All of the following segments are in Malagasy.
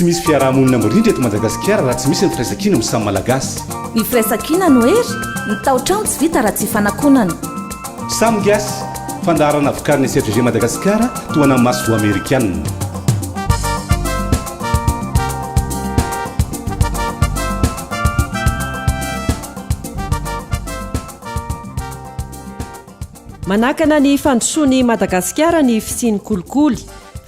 Tsy misy fiaraha-monina mirindra eto Madagasikara raha tsy misy ny firaisankina amin'ny samy Malagasy. Ny firaisankina no hery, ny tao-trano tsy vita raha tsy ifanakonana. Samy Gasy, fandaharana vokarin'ny SFG Madagasikara tohanan'ny masoivoho amerikanina. Manakana ny fandrosoan'i Madagasikara ny fisian'ny kolikoly.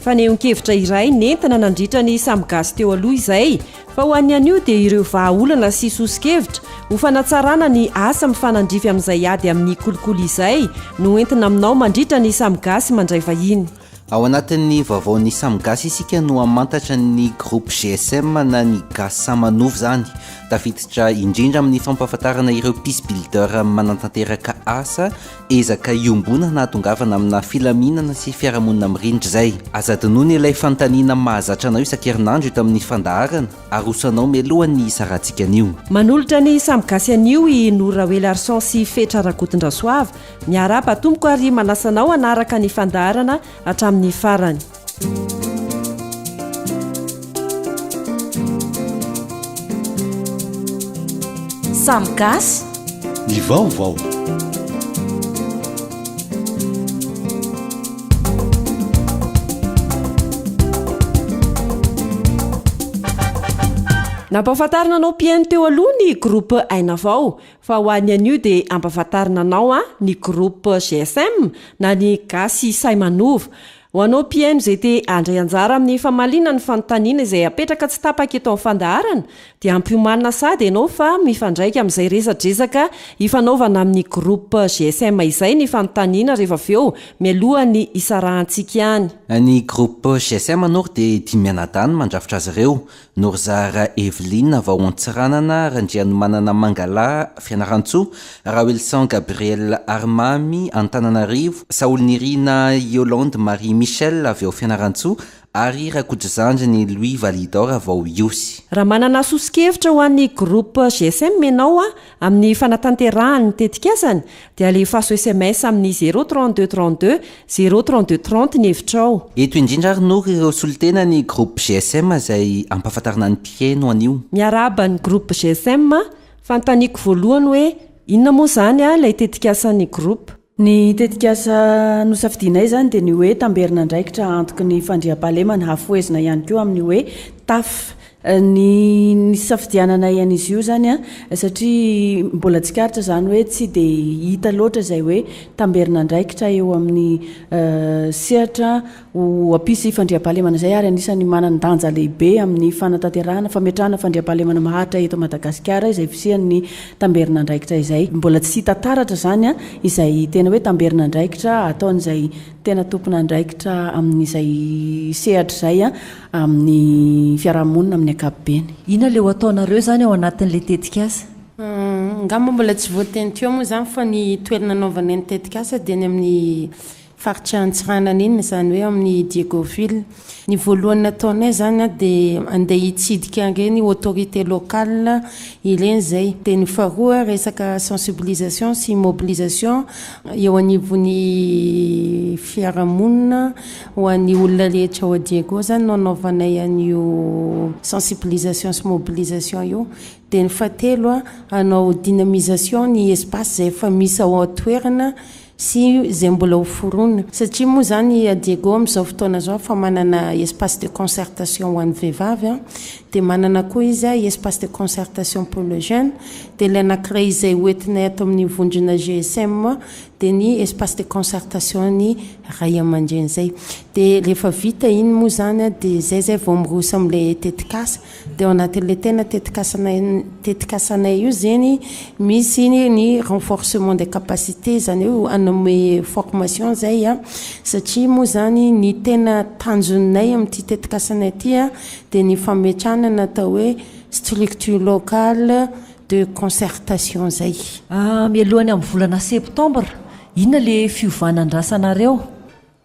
Fanehoan-kevitra iray nentina nandritra ny Samy Gasy teo aloha izay, fa ho an'ny anio dia ireo vahaolana sy soso-kevitra ho fanatsarana ny asa mifanandrify amin'izay ady amin'ny kolikoly izay no entina aminao mandritra ny Samy Gasy mandray vahiny. Ao anatin'ny vaovaon'ny Samy Gasy isika no hamantatra ny groupe GSM na ny Gasy Samy Manova izany. Tafiditra indrindra amin'ny fampahafantarana ireo peace builder manatanteraka asa ezaka iombonana hahatongavana amina filaminana sy fiarahamonina mirindra izay. Aza adinoina ilay fanontaniana mahazatra anao isan-kerinandro eto amin'ny fandaharana, aroso anao mialohan'ny hisarahantsika anio. Manolotra ny Samy Gasy anio i Noro Raoelarison sy Fetra Rakotondrasoava. Miarahaba tompoko ary manasa anao hanaraka ny fandaharana hatramin'ny farany. Samy gasy. Ny vaovao. Nampahafantarina anao mpihaino teo aloha ny groupe Aina Vao Fa ho an'ny anio dia ampafantarina anao an ny groupe GSM na ny Gasy Sahy Manova. Ho anao mpihaino izay te handray anjara amin'ny famaliana ny fanontaniana izay apetraka tsy tapaka eto amin'ny fandaharana dia ampiomanina sahady ianao fa mifandraika amin'izay resadresaka ifanaovana amin'ny groupe GSM izay ny fanontaniana rehefa avy eo mialohan'ny hisarahantsika any. Ny groupe GSM Noro dia dimy mianadahy no mandrafitra azy ireo. Norzara Evelyne avy ao Antsiranana, Randrianomanana Mangala, Fianarantsoa, Raoelison Gabriel Arimamy, Antananarivo, Saholinirina Yolande Marie Michel avy ao Fianarantsoa ary Rakotozandriny Louis Validor avy ao Ihosy. Raha manana soso-kevitra ho an'ny groupe GSM ianao amin'ny fanatanterahany ny tetikasany dia alefaso sms amin'ny zéro 32 32 zéro 32 30 ny hevitrao. Eto indrindra ary Noro ireo solontena ny groupe GSM izay ampahafantarina ny mpihaino anio. Miarahaba ny groupe GSM, fanontaniako voalohany hoe inona moa izany ilay tetikasan'ny groupe? Ny tetikasa nosafidianay izany dia ny hoe tamberin'andraikitra antoky ny fandriampahalemana, hafohezina ihany koa amin'ny hoe taf. Ny nisafidiananay an'izy io izany satria mbola tsikaritra izany hoe tsy dia hita loatra izay hoe tamberin'andraikitra eo amin'ny sehatra ho hampisy fandriampahalemana izay ary anisan'ny manan-danja lehibe amin'ny fanatanterahana fametrahana fandriampahalemana maharitra eto Madagasikara izay fisian'ny tamberin'andraikitra izay. Mbola tsy hita taratra izany izay tena hoe tamberin'andraikitra ataon'izay tena tompon'andraikitra amin'izay sehatra izay amin'ny fiarahamonina amin'ny ankapobeny. Inona ilay ho ataonareo izany ao anatin'ilay tetikasa? Angamba mbola tsy voateny teo moa izany fa ny toerana anaovanay ny tetikasa dia any amin'ny Faritra Antsiranana iny, izany hoe ao amin'ny Diegoville. Ny voalohany nataonay izany dia andeha hitsidika an'ireny autorité locale ireny izay. Dia ny faharoa resaka sensibilisation sy mobilisation eo anivon'ny fiarahamonina ho an'ny olona rehetra ao Diego izany no anaovanay an'io sensibilisation sy mobilisation io. Dia ny fahatelo hanao dynamisation ny espace izay efa misy ao an-toerana sy izay mbola ho foronina satria moa izany i Diego amin'izao fotoana izao efa manana espace de concertation ho an'ny vehivavy an, dia manana koa izy espace de concertation pour le jeune, dia ilay anankiray izay ho entinay ato amin'ny vondrona GSM dia ny espace de concertation ny ray aman-dreny izay, dia rehefa vita iny moa izany an dia izay izay vao miroso amin'ilay tetikasa. Dia ao anatin'ilay tena tetikasanay tetikasanay io zegny misy ny renforcement des capacités zany hoe hanome formation zay a, satria moa zany ny tena tanjonay amin'ity tetikasanay ity a dia ny fametrahana ny atao hoe structure locale de concertation zay. Mialohan'ny amin'ny volana septambra, inona ilay fiovana andrasanareo?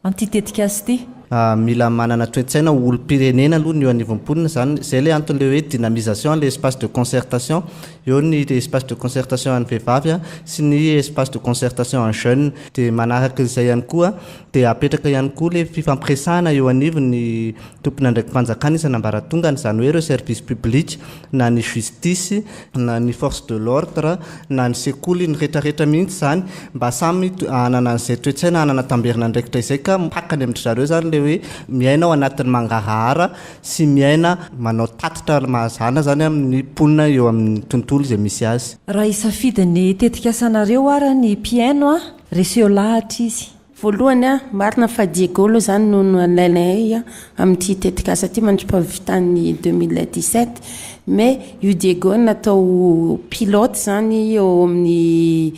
Amin'ity tetikasa ity. Mila manana toe-tsaina ho olom-pirenena aloha ny eo anivon'ny mponina izany. Izay ilay anton'ilay hoe dynamisation an'ilay espace de concertation. Eo ny espace de concertation an'ny vehivavy sy ny espace de concertation an'ny jeune. Dia manaraka izay ihany koa dia apetraka ihany koa ilay fifampiresahana eo anivon'ny tompon'andraiki-panjakana isan'ambaratongany, izany hoe ireo services publics na ny justice na ny force de l'ordre na ny sekoly, ny retraretra mihitsy izany mba samy hanana an'izay toe-tsaina hanana tamberin'andraikitra izay ka mipaka any amin-dry zareo izany ilay hoe miaina ao anatin'ny mangarahara sy miaina manao tatitra mahazana izany amin'ny mponina eo amin'ny tontolo izay misy azy. Raha hisafidy ny tetikasanareo ara ny mpihaino a, reseo lahatra izy. Voalohany a, marina fa Diego aloha izany no nalainay amin'ity tetikasa ity mandra-pahavitan'ny 2017, mais io Diego io natao pilote izany eo amin'ny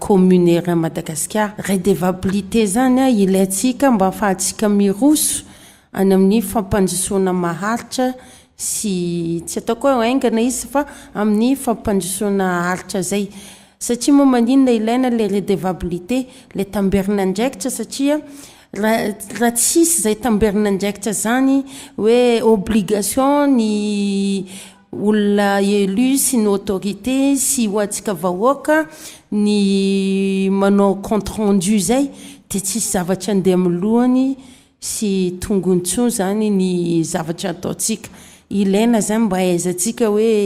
commune eran'i Madagasikara. Redevabilité izany a, ilaintsika mba ahafahantsika miroso any amin'ny fampandrosoana maharitra sy tsy ataoko hoe haingana izy fa amin'ny fampandrosoana haharitra izay. Satria moa maninona ilaina ilay redevabilité, ilay tamberin'andraikitra satria raha raha tsisy izay tamberin'andraikitra izany hoe obligation ny olona élu sy ny autorité sy ho antsika vahoaka ny manao compte rendu izay dia tsisy zavatra andeha amin'ny lohany sy tongony intsony zany ny zavatra ataontsika. Ilaina zany mba ahaizantsika hoe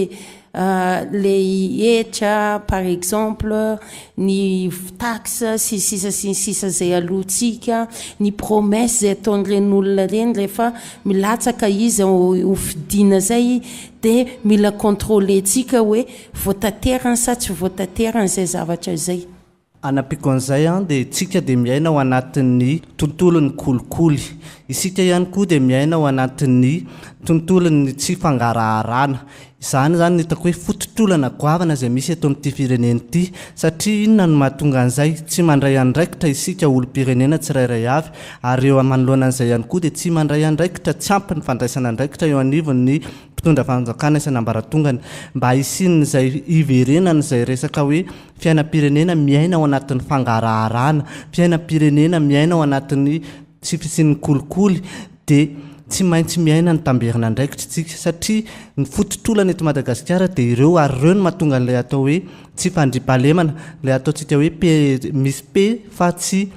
le hetra par exemple, ny taxe sy ny sisa sy ny sisa zay aloantsika, ny promesse zay ataon'ireny olona ireny rehefa milatsaka izy ho fidiana zay de mila contrôler-tsika hoe voataterany sa tsy voataterany zay zavatra izay. Hanampiako an'izay an, dia tsika dia miaina ao anatin'ny tontolon'ny kolikoly. Isika ihany koa dia miaina ao anatin'ny tontolon'ny tsy fangaraharana. Izany izany no hitako hoe fototr'olana goavana izay misy eto amin'ity firenena ity. Satria inona no mahatonga an'izay? Tsy mandray andraikitra isika olom-pirenena tsirairay avy. Ary eo manoloana an'izay ihany koa dia tsy mandray andraikitra, tsy ampy ny fandraisana andraikitra eo anivon'ny mpitondra fanjakana isan'ambaratongany. Mba hisian'izay hiverenan'izay resaka hoe Fiainam-pirenena miaina ao anatin'ny fangaraharana, fiainam-pirenena miaina ao anatin'ny tsy fisian'ny kolikoly dia tsy maintsy miaina ny tamberin'andraikitra isika satria ny fototr'olana eto Madagasikara dia ireo ary ireo no mahatonga an'ilay atao hoe tsy fandriampahalemana, ilay ataontsika hoe paix misy paix fa tsy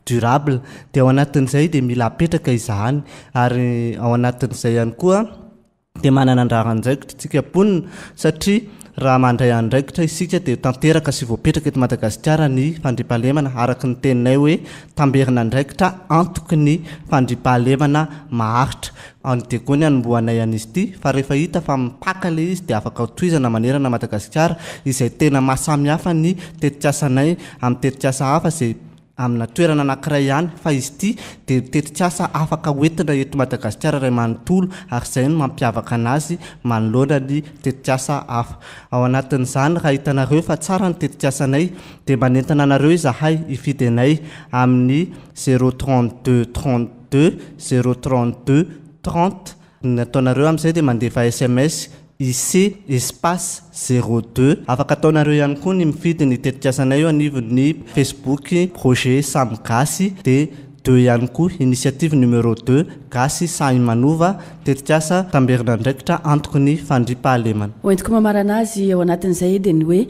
durable dia ao anatin'izay dia mila apetraka izany ary ao anatin'izay ihany koa dia manana anjara andraikitra isika mponina satria raha mandray andraikitra isika dia tanteraka sy voapetraka eto Madagasikara ny fandriampahalemana araka ny teninay hoe tamberina andraikitra antoky ny fandriampahalemana maharitra. Any Diego ny hanombohanay an'izy ity fa rehefa hita fa mipaka ilay izy dia afaka hotohizana manerana Madagasikara izay tena maha samihafa ny tetikasanay amin'ny tetikasa hafa izay amina toerana anankiray ihany fa izy ity dia tetikasa afaka hoentina eto Madagasikara iray manontolo ary izay no mampiavaka anazy manoloana ny tetikasa hafa. Ao anatin'izany raha hitanareo fa tsara ny tetikasanay dia manentana anareo izahay hifidy anay amin'ny zéro 32 32 zéro 32 30, ny ataonareo amin'izay dia mandefa sms IC espace zéro deux. Afaka ataonareo ihany koa ny mifidy ny tetikasanay eo anivon'ny Facebook projet samy gasy dia deux ihany koa initiative numéro deux gasy sahy manova tetikasa tamberin'andraikitra antoky ny fandriampahalemana. Ho entiko mamarana azy ao anatin'izay dia ny hoe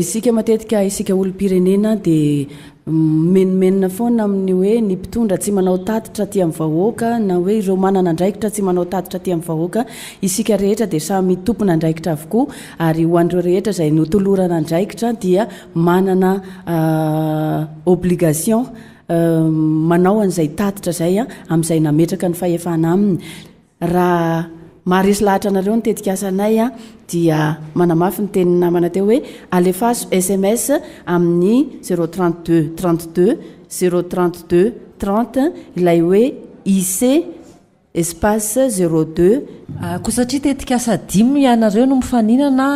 isika matetika isika olom-pirenena dia Mimenomenona foana amin'ny hoe ny mpitondra tsy manao tatitra aty amin'ny vahoaka na hoe ireo manana andraikitra tsy manao tatitra aty amin'ny vahoaka. Isika rehetra dia samy tompon'andraikitra avokoa ary ho an'ireo rehetra izay notolorana andraikitra dia manana obligation manao an'izay tatitra izay amin'izay nametraka ny fahefana aminy. Raha maharesy lahatra anareo ny tetikasanay dia manamafy ny tenin'ny namana teo hoe alefaso sms amin'ny zéro 32 32 zéro 32 30 ilay hoe IC espace zéro deux. Koa satria tetikasa dimy ianareo no mifaninana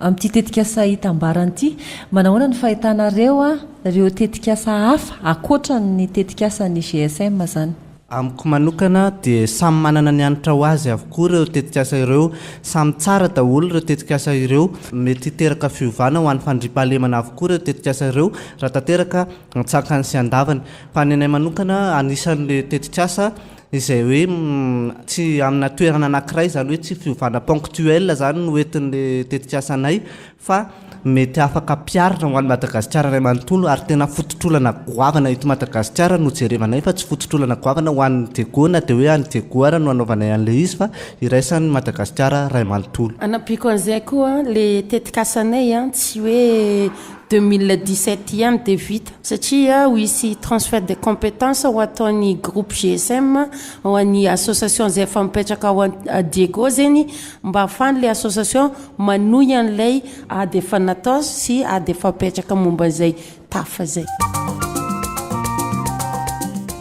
amin'ity tetikasa hitambarana ity, manahoana ny fahitanareo ireo tetikasa hafa ankoatra ny tetikasan'ny GSM izany? Amiko manokana dia samy manana ny hanitra ho azy avokoa ireo tetikasa ireo. Samy tsara daholo ireo tetikasa ireo. Mety hiteraka fiovana ho an'ny fandriampahalemana avokoa ireo tetikasa ireo raha tanteraka an-tsakany sy an-davany. Fa ny anay manokana anisan'ilay tetikasa izay hoe tsy amina toerana anankiray izany hoe tsy fiovana ponctuel izany no entin'ilay tetikasanay fa mety afaka ampiharina ho an'i Madagasikara iray manontolo ary tena fototr'olana goavana eto Madagasikara no jerevanay fa tsy fototr'olana goavana ho an'ny Diego na dia hoe any Diego ara no anaovanay an'ilay izy fa iraisan'i Madagasikara iray manontolo. Anampiako an'izay koa, le tetikasanay tsy hoe 2017 ihany dia vita satria ho hisy transfert de compétence ho ataon'ny groupe GSM ho an'ny association izay efa mipetraka ao Diego zegny mba ahafahan'ilay association manohy an'ilay ady efa natao sy ady efa apetraka momba izay tafa izay.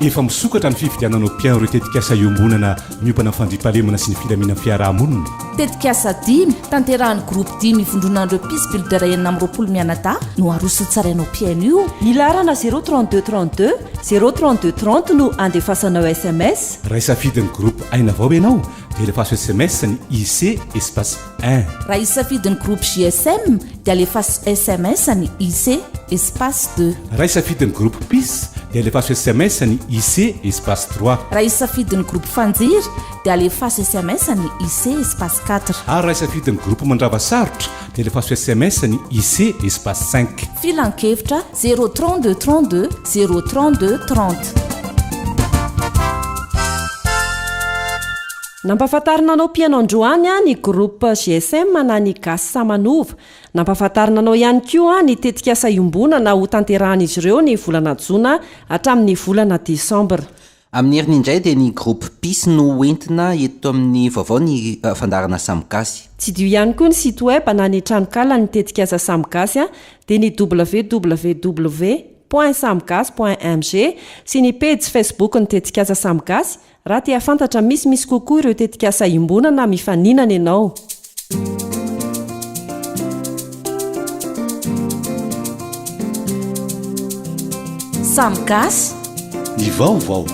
Efa misokatra ny fifidianana ho mpiaro ireo tetikasa iombonana miompana amin'ny fandriampahalemana sy ny filaminan'ny fiaraha-monina. Tetikasa dimy, tanterahan'ny groupe dimy ivondronan'ireo Peace Builder 26 mianadahy no aroso tsarainao mpihaino io. Ny laharana zéro 32 32 zéro 32 30 no andefasanao sms. Raha hisafidy ny groupe Aina Vao ianao dia alefaso sms ny IC espace un. Raha hisafidy ny groupe JSM dia alefaso sms ny IC espace deux. Raha hisafidy ny groupe Peace dia alefaso sms ny IC espace trois. Raha hisafidy ny groupe Fanjiry dia alefaso sms ny IC espace quatre. Ary raha hisafidy ny groupe Mandrava Sarotra dia alefaso sms ny IC espace cinq. Filankevitra zéro 32 32 zéro 32 30. Nampahafantarina anao mpihaino androany ny groupe GSM na ny Gasy Samanova. Nampahafantarina anao ihany koa ny tetikasa iombonana hotanterahan'izy ireo ny volana jona hatramin'ny volana desambra. Amin'ny heriny indray dia ny groupe Peace no hoentina eto amin'ny vaovao ny fandaharana Samy Gasy. Tsidiho ihany koa ny site web na ny tranokalan'ny tetikasa Samy Gasy dia ny www point samigasy point mg sy ny pejy Facebook ny tetikasa Samy Gasy Raha te hahafantatra misimisy kokoa ireo tetikasa iombonana mifaninana ianao. Samy gasy. Ny vaovao.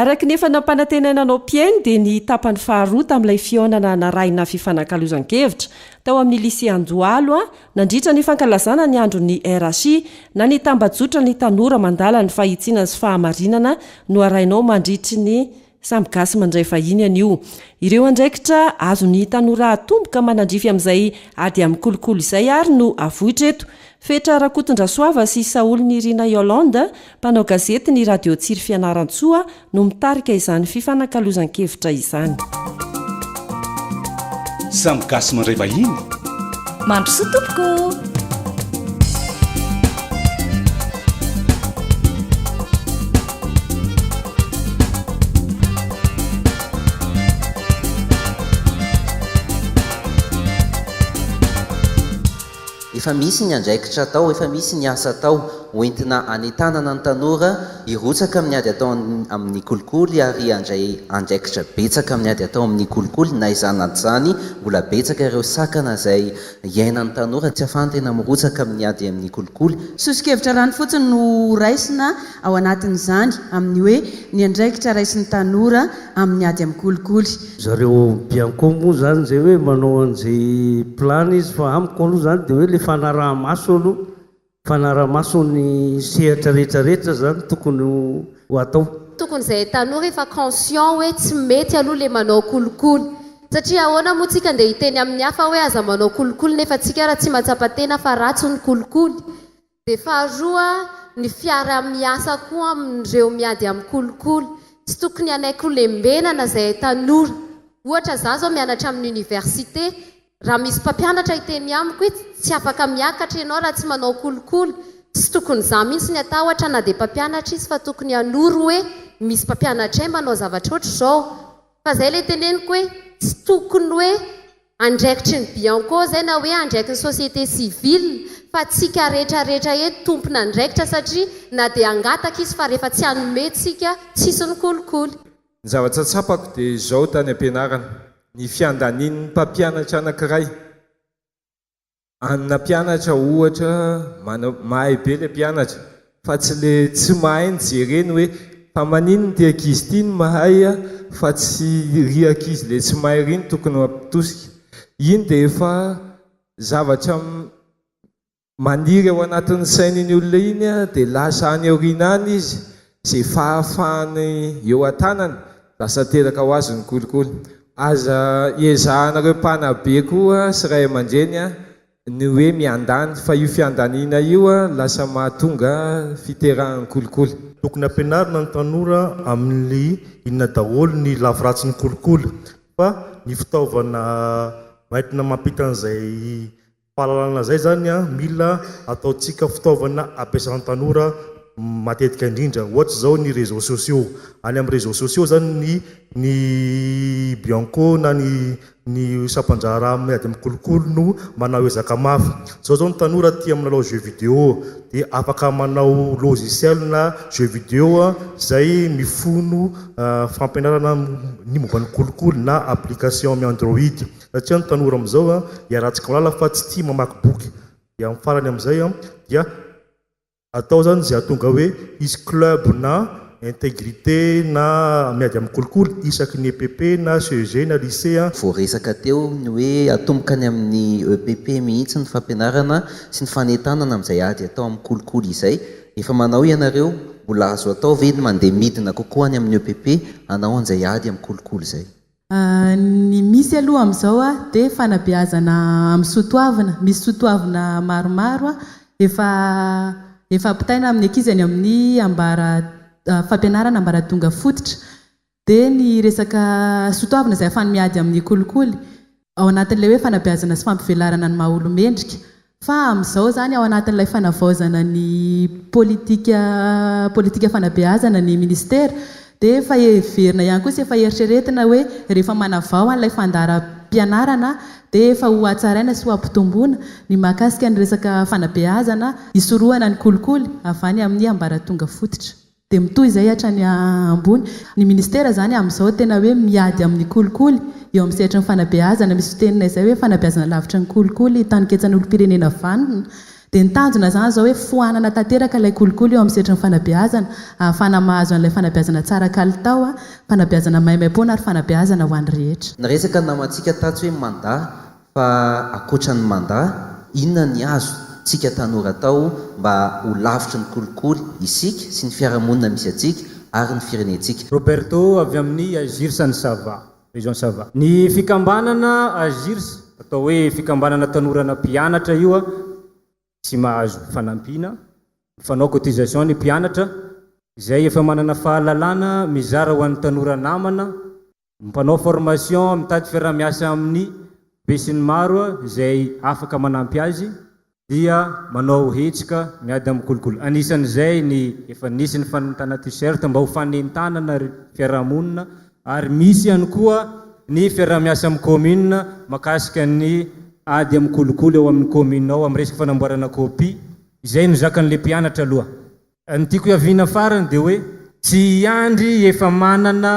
Araka ny efa nampanantenaina anao mpihaino dia ny tapany faharoa tamin'ilay fihaonana narahina fifanakalozan-kevitra tao amin'ny Lycée Andohalo nandritra ny fankalazana ny andron'ny RHI na ny tambajotran'ny tanora mandala ny fahitsiana sy fahamarinana no arahinao mandritry ny Samy gasy mandray vahiny anio. Ireo andraikitra azon'ny tanora atomboka manandrify amin'izay ady amin'ny kolikoly izay ary no avoitra eto. Fetra Rakotondrasoava sy Saholy Nirina Yolande, mpanao gazety ny Radio Tsiry Fianarantsoa no mitarika izany fifanakalozan-kevitra izany. Samy gasy mandray vahiny. Mandrosoa tompoko! Efa misy ny andraikitra atao, efa misy ny asa atao hoentina hanentanana ny tanora hirotsaka amin'ny ady atao amin'ny kolikoly ary handray andraikitra betsaka amin'ny ady atao amin'ny kolikoly. Na izany na tsy izany, mbola betsaka ireo sakana izay iainan'ny tanora tsy ahafahany tena mirotsaka amin'ny ady amin'ny kolikoly. Soso-kevitra ranofotsiny no horaisina ao anatin'izany amin'ny hoe ny andraikitra raisin'ny tanora amin'ny ady amin'ny kolikoly. Zareo ao Bianco moa zany zay hoe manao an'izay plan izy fa amiko aloha zany de hoe le fanaraha-maso aloha, fanaraha-maso ny sehatra rehetra rehetra zany tokony ho atao. Tokony izay tanora efa conscient hoe tsy mety aloha le manao kolikoly. Satria ahoana moa tsika ndeha hiteny amin'ny hafa hoe aza manao kolikoly nefa tsika ara tsy mahatsapa tena fa ratsy ny kolikoly. Dia faharoa, ny fiaraha-miasa koa amin'ireo miady amin'ny kolikoly. Tsy tokony hanaiky ho lembenana izahay tanora. Ohatra, izaho izao mianatra amin'ny université, raha misy mpampianatra hiteny amiko hoe tsy afaka miakatra ianao raha tsy manao kolikoly, tsy tokony izaho mihitsy ny hatahotra na dia mpampianatra izy fa tokony hanoro hoe misy mpampianatray manao zavatra ohatr'izao. Fa izay ilay teneniko hoe tsy tokony hoe Andraikitry ny Bianco izay na hoe andraiky ny société civile fa tsika rehetra rehetra eto tompon'andraikitra satria na dia hangataka izy fa rehefa tsy hanome tsika tsisy ny kolikoly. Ny zavatra tsapako dia izao tany am-pianarana. Ny fiandanian'ny mpampianatra anankiray. Anona mpianatra ohatra, manao, mahay be ilay mpianatra, fa tsy le tsy mahay no jereny hoe fa maninona ity ankizy ity no mahay fa tsy ry ankizy le tsy mahay ry no tokony ho ampitosika. Iny dia efa zavatra maniry ao anatin'ny sain'iny olona iny dia lasa any aoriana any izy, izay fahafahany eo an-tanany, lasa teraka ho azy ny kolikoly. Aza iezahanareo mpanabe koa sy ray aman-dreny ny hoe miandany fa io fiandaniana io lasa mahatonga fiterahan'ny kolikoly. Tokony ampianarina ny tanora amin'ny inona daholo ny lafy ratsin'ny kolikoly fa ny fitaovana entina mampita an'izay Fahalalana zay zany an, mila ataontsika fitaovana ampiasan'ny tanora matetika indrindra, ohatra zao ny réseaux sociaux, any amin'ny réseaux sociaux zany ny ny Bianco na ny ny sampandraharaha miady amin'ny kolikoly no manao ezaka mafy, zao zao ny tanora tia milalao jeux vidéo dia afaka manao logiciel na jeux vidéo zay mifono fampianarana ny momba ny kolikoly na application amin'ny android. Satria ny tanora amin'izao iarahantsika mahalala fa tsy tia mamaky boky. Dia amin'ny farany amin'izay dia atao izany izay hahatonga hoe hisy club na intégrité na miady amin'ny kolikoly isaky ny EPP na CEG na lycée. Voaresaka teo ny hoe atomboka any amin'ny EPP mihitsy ny fampianarana sy ny fanentanana amin'izay ady atao amin'ny kolikoly izay. Efa manao ianareo, mbola azo atao ve ny mandeha midina kokoa any amin'ny EPP hanao an'izay ady amin'ny kolikoly izay? Ny misy aloha amin'izao dia fanabeazana amin'ny soatoavina. Misy soatoavina maromaro efa efa ampitaina amin'ny ankizy any amin'ny ambara fampianarana ambaratonga fototra. Dia ny resaka soatoavina izay ahafahany miady amin'ny kolikoly. Ao anatin'ilay hoe fanabeazana sy fampivelarana ny maha olo-mendrika. Fa amin'izao izany ao anatin'ilay fanavaozana ny politika politika fanabeazana ny ministera dia efa heverina ihany koa sy efa eritreretina hoe rehefa manavao an'ilay fandaharam-pianarana dia efa ho hatsaraina sy ho ampitomboina ny mahakasika ny resaka fanabeazana hisorohana ny kolikoly avy any amin'ny ambaratonga fototra. Dia mitohy izay hatrany ambony. Ny ministera izany amin'izao tena hoe miady amin'ny kolikoly eo amin'ny sehatry ny fanabeazana. Misy fiteninay izay hoe fanabeazana lavitry ny kolikoly, taninketsan'olom-pirenena vanona. Dia ny tanjona izany izao hoe foanana tanteraka ilay kolikoly eo amin'ny sehatry ny fanabeazana, ahafahana mahazo an'ilay fanabeazana tsara kalitao, fanabeazana maimaimpoana ary fanabeazana ho an'ny rehetra. Niresaka ny namantsika tatsy hoe mandat Fa ankoatra ny mandat, inona ny azo tsika tanora atao mba ho lavitry ny kolikoly isika sy ny fiarahamonina misy antsika ary ny firenentsika? Roberto avy amin'ny Agirs any Sava, Région Sava. Ny fikambanana Agirs, atao hoe fikambanana tanorana mpianatra io, tsy mahazo fanampiana, mifanao cotisation ny mpianatra, izay efa manana fahalalana mizara ho an'ny tanora namana, Mpanao formation mitady fiaraha-miasa amin'ny besinimaro izay afaka manampy azy dia manao hetsika miady amin'ny kolikoly. Anisan'izay ny efa nisy ny fanontana t-shirt mba ho fanentanana fiarahamonina ary misy ihany koa ny fiaraha-miasa amin'ny commune makasika ny ady amin'ny kolikoly ao amin'ny commune ao amin'ny resaka fanamboarana copie. Izay no zakan'ilay mpianatra aloha. Ny tiako hiaviana farany dia hoe tsy hiandry efa manana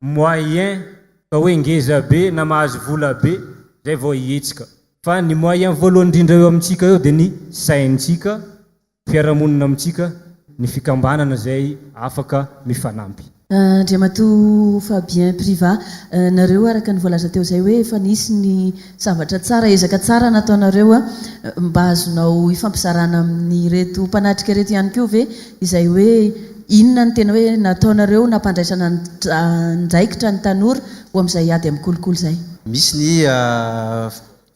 moyen atao hoe ngeza be na mahazo vola be zay vao hihetsika fa ny moyen voalohany indrindra eo amintsika eo dia ny saintsika, fiarahamonina amintsika, ny fikambanana izay afaka mifanampy. Andriamatoa Fabien Privat, nareo araka ny voalaza teo izay hoe efa nisy ny zavatra tsara, ezaka tsara nataonareo, mba azonao ifampizarana amin'ireto mpanatrika ireto ihany koa ve izay hoe inona no tena hoe nataonareo nampandraisana andraikitra ny tanora ho amin'izay ady amin'ny kolikoly izay? Misy ny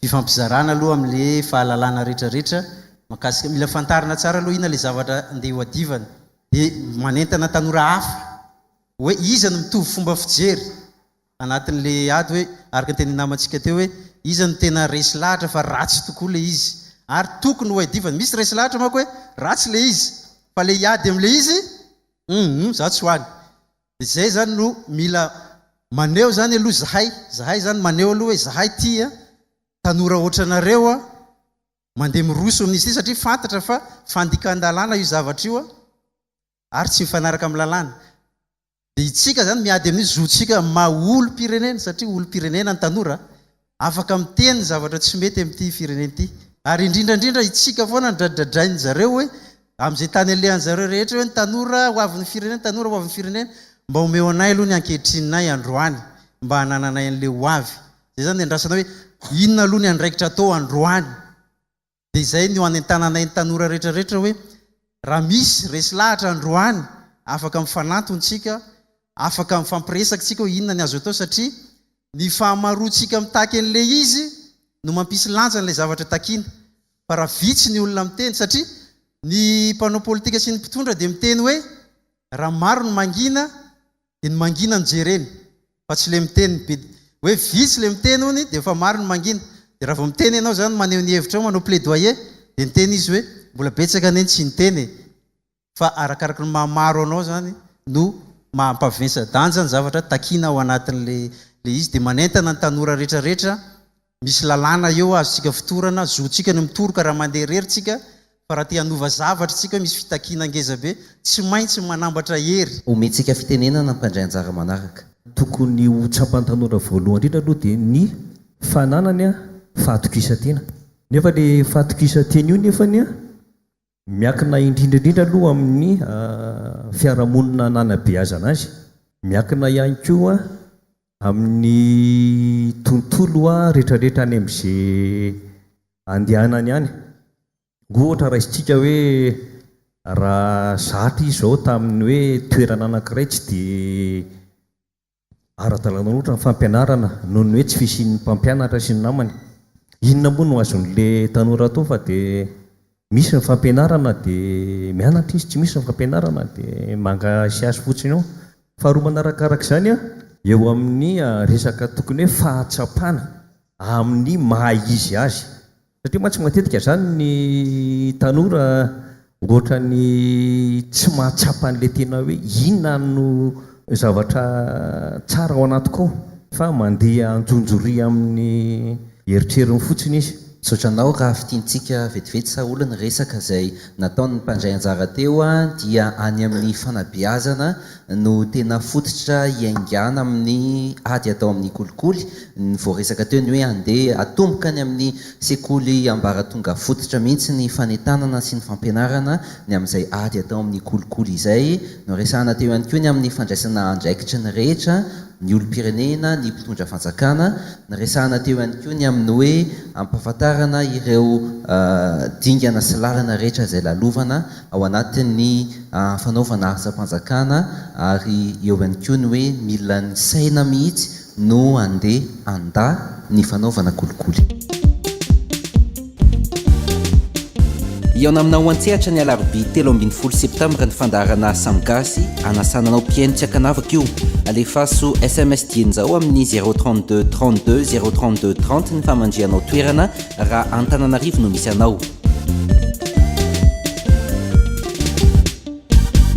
fifampizarana aloha amin'ilay fahalalana rehetrarehetra mahakasika, mila fantarina tsara aloha inona ilay zavatra andeha hoadivana. Dia manentana tanora hafa hoe iza no mitovy fomba fijery anatin'ilay ady hoe araka ny tenin'ny namantsika teo hoe iza no tena resy lahatra fa ratsy tokoa ilay izy ary tokony ho adivana. Misy resy lahatra manko hoe ratsy ilay izy fa ilay hiady amin'ilay izy hum za tsy ho any. Dia izay izany no mila maneho izany aloha zahay, zahay izany maneho aloha hoe zahay tia tanora ohatranareo an, mandeha miroso amin'izy ity satria fantatra fa fandikan-dalàna io zavatra io ary tsy mifanaraka amin'ny lalàna. Dia itsika izany miady amin'io zontsika amin'ny maha olom-pirenena satria olom-pirenena ny tanora, afaka miteny ny zavatra tsy mety amin'ity firenena ity. Ary indrindra indrindra itsika foana no dradradrain-dry zareo hoe amin'izay tany alehan-dry zareo rehetra hoe ny tanora ho avin'ny firenena, ny tanora ho avin'ny firenena, mba omeo anay aloha ny ankehitrininay androany mba hanananay an'ilay ho avy. Izay izany no iandrasana hoe inona aloha ny andraikitra atao androany. Dia izay no anentananay ny tanora rehetra rehetra hoe raha misy resy lahatra androany afaka mifanantona tsika, afaka mifampiresaka tsika hoe inona ny azo atao satria ny fahamaroantsika mitaky an'ilay izy no mampisy lanjany ilay zavatra takiana fa raha vitsy ny olona miteny satria ny mpanao politika sy ny mpitondra dia miteny hoe raha maro ny mangina dia ny mangina no jereny fa tsy le miteny be hoe vitsy le miteny hony dia efa maro ny mangina dia raha vao miteny ianao zany maneho ny hevitrao manao plaidoyer dia niteny izy hoe mbola betsaka anie ny tsy niteny e fa arakaraky ny maha maro anao zany no maha mpavensa-danja ny zavatra takiana ao anatin'le le izy dia manentana ny tanora rehetra rehetra Misy lalàna eo azontsika fotorana, zontsika ny mitoroka raha mandeha irery tsika, fa raha te hanova zavatra tsika hoe misy fitakiana ngeza be, tsy maintsy manambatra hery. Omentsika fitenenana mpandray anjara manaraka. Tokony ho tsapan'ny tanora voalohany indrindra aloha dia ny fananany fahatokisan-tena. Nefa le fahatokisan-tena io nefany Miankina indrindra indrindra aloha amin'ny fiarahamonina nanabeazana azy. Miankina ihany koa amin'ny tontolo rehetrarehetra any amin'izay andehanany any. Ohatra raisintsika hoe raha zatra izy izao tamin'ny hoe toerana anankiray tsy dia Ara-dalàna loatra ny fampianarana noho ny hoe tsy fisian'ny mpampianatra sy ny namany. Inona moa no azon'le tanora atao fa dia misy ny fampianarana dia mianatra izy, tsy misy ny fampianarana dia mangasiasy fotsiny eo. Faharoa manarakaraka izany, eo amin'ny resaka tokony hoe fahatsapana amin'ny maha izy azy. Satria mantsy matetika izany ny tanora ohatran'ny tsy mahatsapa an'ilay tena hoe inona no zavatra tsara ao anatiko ao fa mandeha anjonjoria amin'ny eritreriny fotsiny izy. Misaotra anao raha fintintsika vetivety Saholy ny resaka izay nataon'ny mpandray anjara teo dia any amin'ny fanabeazana no tena fototra hiaingàna amin'ny ady atao amin'ny kolikoly. Ny voaresaka teo ny hoe andeha hatomboka any amin'ny sekoly ambaratonga fototra mihitsy ny fanentanana sy ny fampianarana ny amin'izay ady atao amin'ny kolikoly izay. Noresahana teo ihany koa ny amin'ny fandraisana andraikitry ny rehetra, ny olom-pirenena, ny mpitondra fanjakana. Noresahana teo ihany koa ny amin'ny hoe ampahafantarana ireo dingana sy lalana rehetra izay lalovana ao anatin'ny fanaovana asam-panjakana ary eo ihany koa ny hoe mila ny saina mihitsy no handeha handà ny fanaovana kolikoly. Hihaona aminao an-tsehatra ny alarobia 13 septambra ny fandaharana Samy Gasy, anasana anao mpihaino tsy ankanavaka io. Alefaso sms dieny izao amin'ny 032 32 032 30 ny famandrihanao toerana raha Antananarivo no misy anao.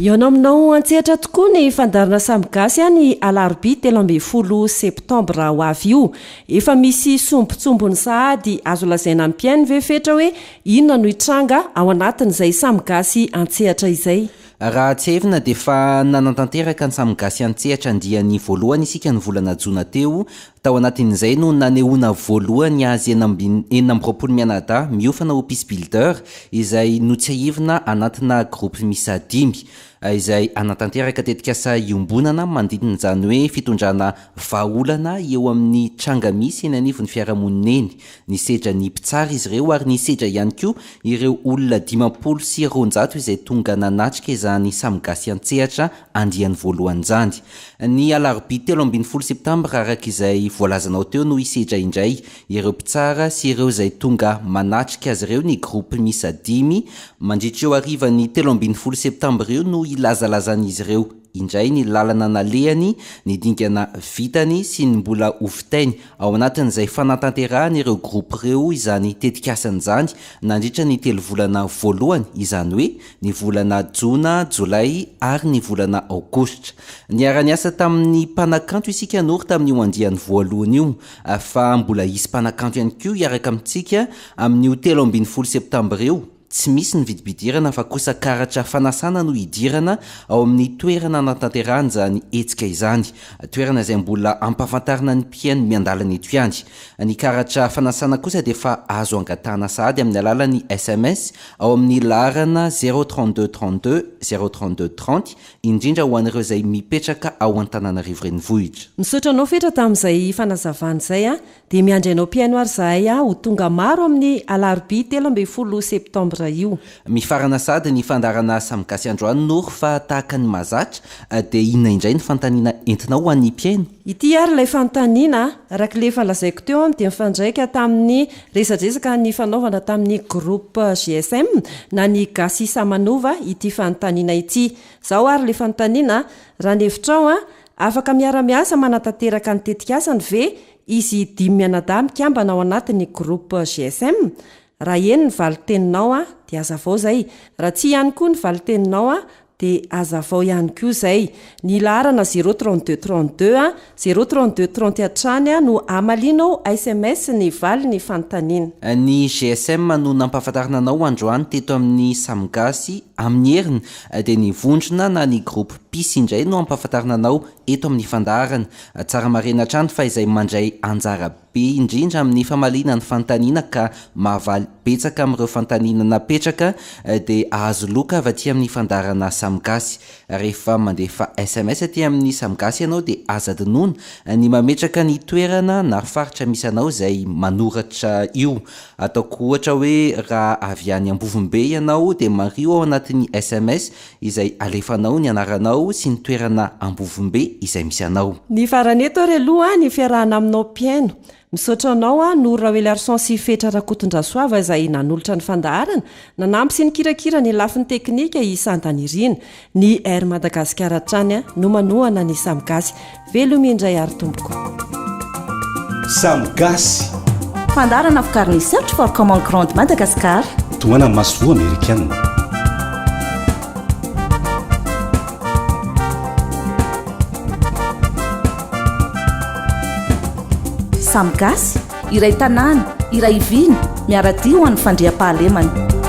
Hihaona aminao an-tsehatra tokoa ny fandaharana Samy Gasy ny alarobia 13 septambra ho avy io. Efa misy sombintsombiny sahady azo lazaina amin'ny mpihaino ve Fetra hoe inona no hitranga ao anatin'izay Samy Gasy an-tsehatra izay? Raha tsiahivina dia efa nanatanteraka ny Samy Gasy an-tsehatra andiany voalohany isika ny volana jona teo Tao anatin'izay no nanehoana voalohany azy 26 mianadahy miofana ho Peace Builder izay notsiahivina anatina groupe miisa dimy izay hanatanteraka tetikasa iombonana manodidina izany hoe fitondrana vahaolana eo amin'ny tranga misy eny anivon'ny fiarahamonina eny. Nisedra ny mpitsara izy ireo ary nisedra ihany koa ireo olona 250 izay tonga nanatrika izany Samy Gasy an-tsehatra andiany voalohany izany. Ny alarobia 13 septambra araka izay voalazanao teo no hisedra indray ireo mpitsara sy ireo izay tonga manatrika azy ireo ny groupe miisa dimy. Mandritra io harivan'ny 13 septambra io no hilazalazan'izy ireo indray ny lalana nalehany, ny dingana vitany sy ny mbola hovitainy ao anatin'izay fanatanterahana ireo groupe ireo izany tetikasany izany nandritra ny telo volana voalohany, izany hoe ny volana jona, jolay ary ny volana aogositra. Niara-niasa tamin'ny mpanakanto isika Noro tamin'io andiany voalohany io, fa mbola hisy mpanakanto ihany koa hiaraka amintsika amin'io 13 septambra io. Tsy misy ny vidim-pidirana fa kosa karatra fanasana no hidirana ao amin'ny toerana hanatanterahana izany hetsika izany. Toerana izay mbola hampahafantarina ny mpihaino miandalana eto ihany. Ny karatra fanasana kosa dia efa azo angatahana sahady amin'ny alalan'ny sms ao amin'ny laharana zéro 32 32 zéro 32 30, indrindra ho an'ireo izay mipetraka ao Antananarivo Renivohitra. Misaotra anao Fetra tamin'izay fanazavana izay a! Dia miandry anao mpihaino ary izahay a ho tonga maro amin'ny alarobia 13 septambra io. Mifarana sahady ny fandaharana Samy Gasy androany Noro fa tahaka ny mahazatra dia inona indray ny fanontaniana entinao ho an'ny mpihaino? Ity ary ilay fanontaniana a! Araka ilay efa lazaiko teo dia mifandraika tamin'ny resadresaka nifanaovana tamin'ny groupe GSM na ny Gasy Samanova ity fanontaniana ity. Izao ary ilay fanontaniana a! Raha ny hevitrao a! Afaka miara-miasa manatanteraka ny tetikasany ve izy dimy mianadahy mikambana ao anatin'ny groupe GSM? Raha eny ny valin-teninao a, dia hazavao izay. Raha tsia ihany koa ny valin-teninao a, dia hazavao ihany koa izay. Ny laharana zéro 32 32 a, zéro 32 30 hatrany no hamalianao sms ny valin'ny fanontaniana. Ny GSM no nampahafantarina anao androany teto amin'ny Samy Gasy amin'ny heriny dia ny vondrona na ny groupe Peace indray no hampahafantarina anao eto amin'ny fandaharana. Tsara marihina hatrany fa izay mandray anjara be indrindra amin'ny famaliana ny fanontaniana ka mahavaly betsaka amin'ireo fanontaniana napetraka dia hahazo loka avy aty amin'ny fandaharana Samy Gasy. Rehefa mandefa sms aty amin'ny Samy Gasy ianao dia aza adinoina ny mametraka ny toerana na faritra misy anao izay manoratra io. Ataoko ohatra hoe raha avy any Ambovombe ianao dia mariho ao anatin'ny sms izay alefanao ny anaranao sy ny toerana Ambovombe izay misy anao. Ny farany eto ary aloha ny fiarahana aminao mpihaino. Misaotra anao aho Noro Raoeliarison sy Fetra Rakotondrasoava izay nanolotra ny fandaharana, nanampy sy nikirakira ny lafiny teknika i Sandanirina. Ny Air Madagascar hatrany no manohana ny Samy Gasy. Velomy indray ary tompoko. Samy Gasy. Fandaharana vokarin'ny Search for Common Ground Madagascar. Tohanan'ny masoivoho amerikana. Samy Gasy, iray tanàna, iray vina, miara-dia ho an'ny fandriampahalemana.